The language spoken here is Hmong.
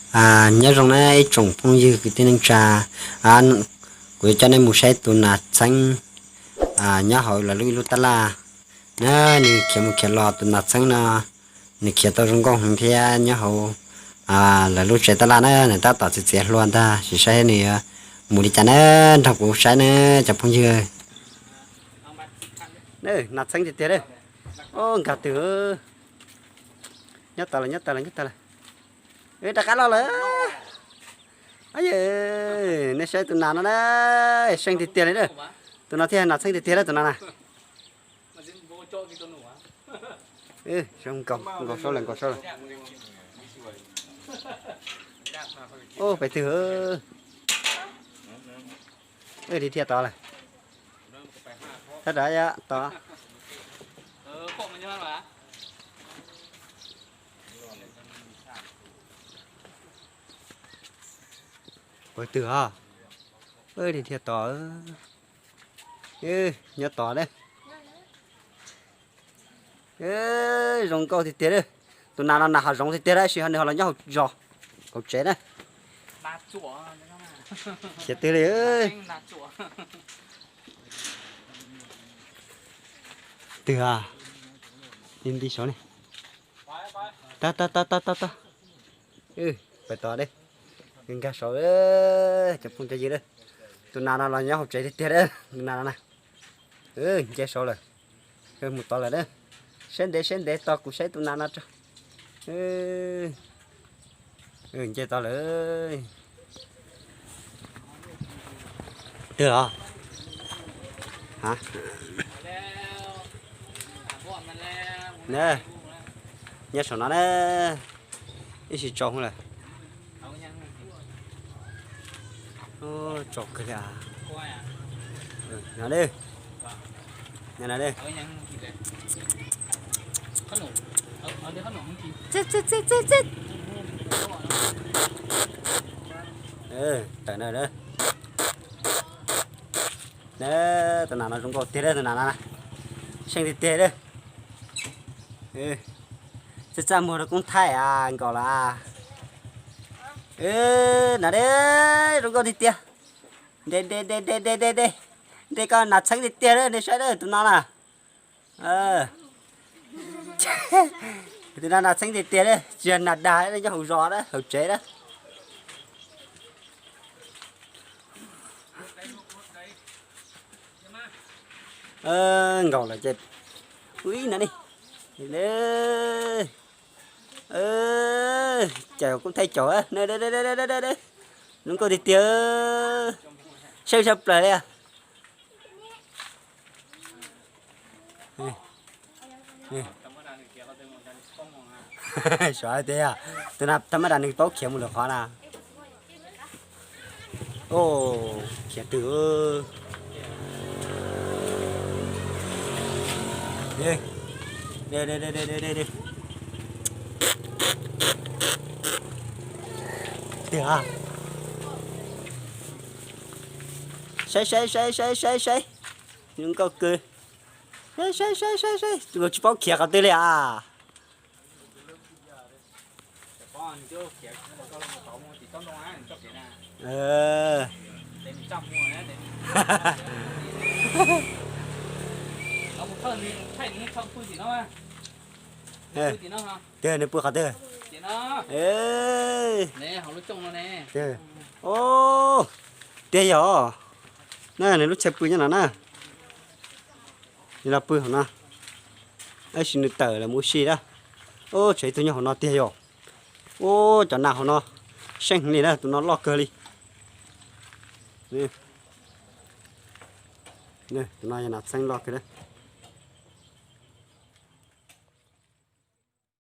Nyob zoo na ib tsoom phooj ywg kwv tij neej tsa, kuv yuav coj nej mus saib tus nas txheeb nyob hauv lawv lub ib lub tab laj na. Nws khiav mus khiav los tus nas txheeb no, nws khiav tau zoo nkauj heev thiab nyob hauv lawv lub tsev tab laj na, nws tab tom txiav txiav hlua ntag, sim saib nws yuav mus li cas na, nrog kuv saib na cov phooj ywg. Nas txheeb tiag tiag, nkag twg, nyob tod lawm, nyob tod lawm, nyob tod lawm. Rov qab los lawm. Nej saib tus nas no na, seej tiag tiag li na. Tus no thiaj nas txheeb tiag tiag na tus no na. Nkaus, nkaus saud lawm, nkaus saud lawm. Pem twg, dhia tod lawm. Thab rov tod. Pem twg os? Dhia tod. Nyob tod na. Zoo nkauj tiag tiag. Tus nas no nas hav zoov tiag tiag tab sis nws ho los nyob hauv zos, hauv tsev na. Khiav twg li. Twg, nti saud ne. Tod tod tod tod tod. Pem tod, nkag saud, cov phooj cov ywg. Tus nas no los nyob hauv tsev tiag tiag, tus nas no na. Nce saud lawm, mus tod lawm na. Saib ntev saib ntev tos kuv saib tus nas no tso. Nce tod lawm. Twg os? Nyob saum no na, ib sij tsaus lawm. Tsaus kawg li. Tawm na. Tus nas no zoo nkauj tiag, tus nas no seej tiag tiag. Txaj txaj muag rau koob thaij nkaus lawm. Nas deb, zoo nkauj tiag tiag. Nte nte nte nte nte nte nte, koj nas txheeb tiag tiag, nej saib tus no na. Tus no nas txheeb tiag tiag, tsis yog nas dag, nyob hauv zos na, hauv tsev na. Nkaus lawm ces, ua ib no ne. Caum kuj thaij caum, zoo nkauj tiag tiag, seej tshaj plaws li. Xyov tias, tus no thab maj das nws paub khiav mus lwm qhov na. Khiav twg. Tiag. Saib saib saib saib saib saib, zoo nkauj kawg. Saib saib saib saib saib, tus tsis paub khiav qhov twg li as. Tiag, nws pw qhov twg? Tiag yog, na nws lub tsheb pw nyob no na. Nws los pw hauv no, tab sis nws tawm lawm mus ua si lawm. Ub, tshuav ib tug nyob hauv no tiag yog. Ub, cov nas hauv no seej heev li na, tus no loj kawg li. Tus no yog nas txheeb loj kawg.